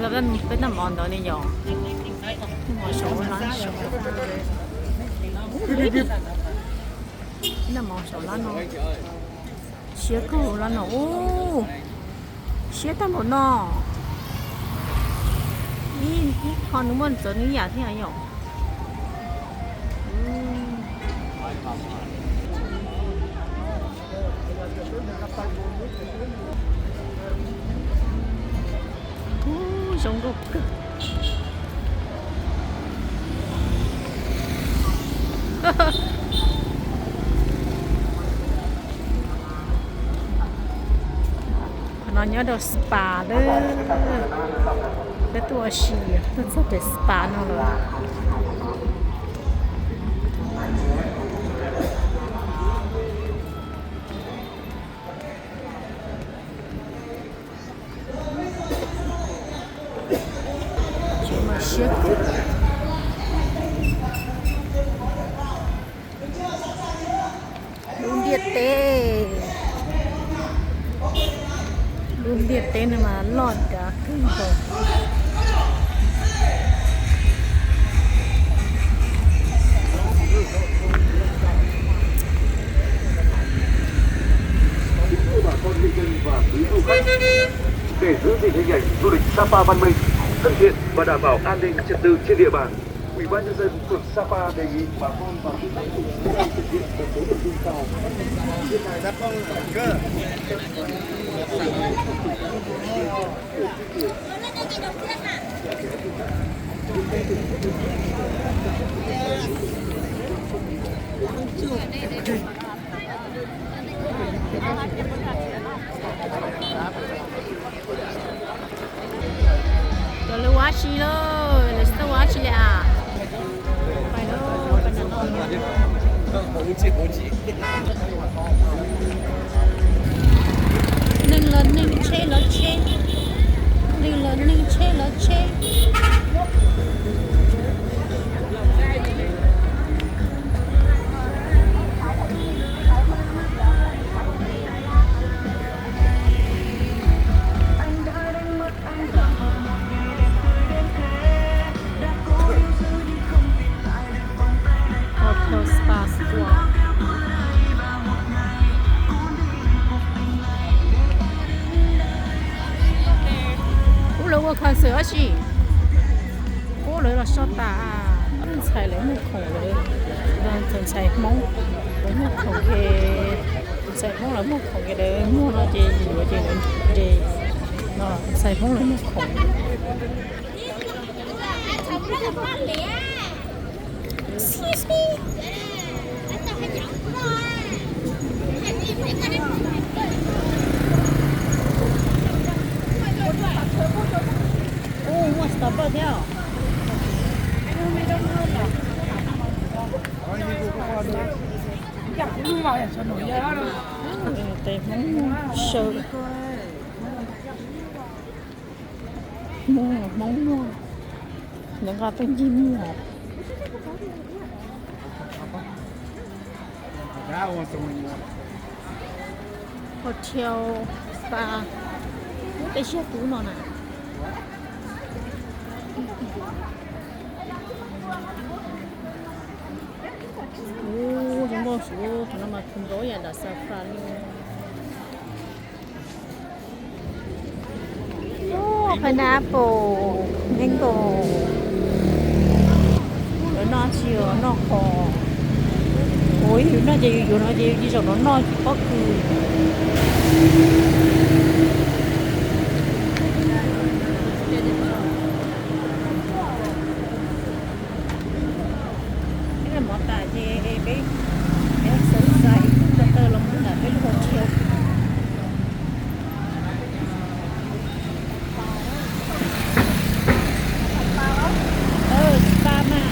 Peb noj mov ntawd ne yom. Noj mov saum lab no. Siab kawg lab no. Ub, siab tag npaum no. Ib qho nws muaj ntxuav nws yam thiab yom. Ub, zoo nkauj kawg. Qhov no nyob rau spa lawm. Peb tuaj ua si, tuaj txog pem spa no lawm. Tsev mas siab kawg. Lub ntiaj teb, lub ntiaj teb no mas loj dav kawg nkaus. Kính thưa bà con nhân dân và quý du khách, để giữ gìn hình ảnh du lịch Sapa văn minh, thân thiện và đảm bảo an ninh trật tự trên địa bàn, Ủy ban nhân dân phường Sapa đề nghị bà con và du khách cùng chung tay thực hiện một số nội dung sau. Cov lawv ua dab tsi lauj? Lawv tsis tau ua dab tsi li as. Neeg los neeg, tsheb los tsheb, neeg los neeg, tsheb los tsheb. Hotel Spa Squad. Ub, lawv ua concert dab tsi? Ub, lawv los so tas. Ntxhais lawv muag khoom lawm. Ntxhais Hmoob lawv muag khoom ces, ntxhais Hmoob lawv muag khoom ces lawv muag no ces yuav ces lawv nres no, ntxhais Hmoob lawv muag khoom. Ub, muaj Starbucks thiab. Tes Hmoob saw. Hmoob, Hmoob muag, lawv nqa tuaj ncig muag. Hotel Spa, muaj tej siab tub no na. Ub, zoo nkauj suav, qhov no mas kub nrau yam nram Sapa li. Pineapple, mango. Lawv noj tsis yog noj qos. Ua yus noj ces yus yuav no ces yus cia zaum no noj pob kws. Peb noj mov tas ces peb, peb exercise ib hnub ko taw los mus nram peb lub hotel. Spa mas.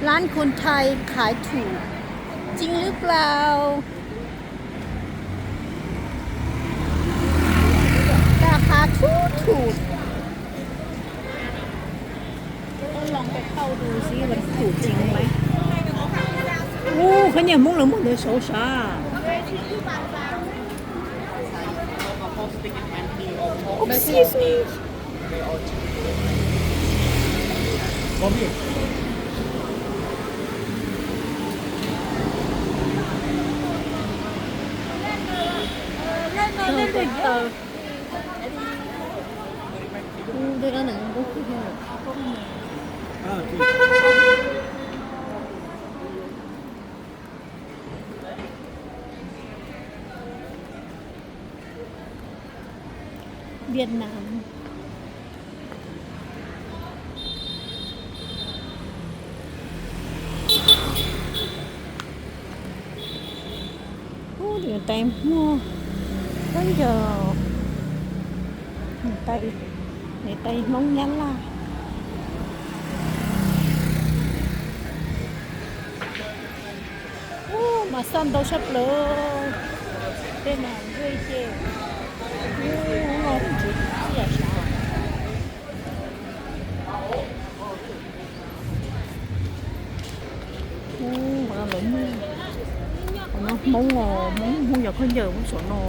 ร้านคนไทยขายถูก จริงหรือเปล่า ราคาถูกถูก Ub, khab nyiam Hmoob lawv muag ntawd saud sav. Ub, xiv xwb. Việt Nam. Ub, niam tais Hmoob, khaub ncaws, niam tais Hmoob Nyab Laj. Ub, mas xaj ntau sab plaws. Tej no ntshe ces, ub, no tsis txiaj sav. Ub, qhov no lawv muag, qhov no Hmoob os, Hmoob, Hmoob yog khaub ncaws Hmoob saum no.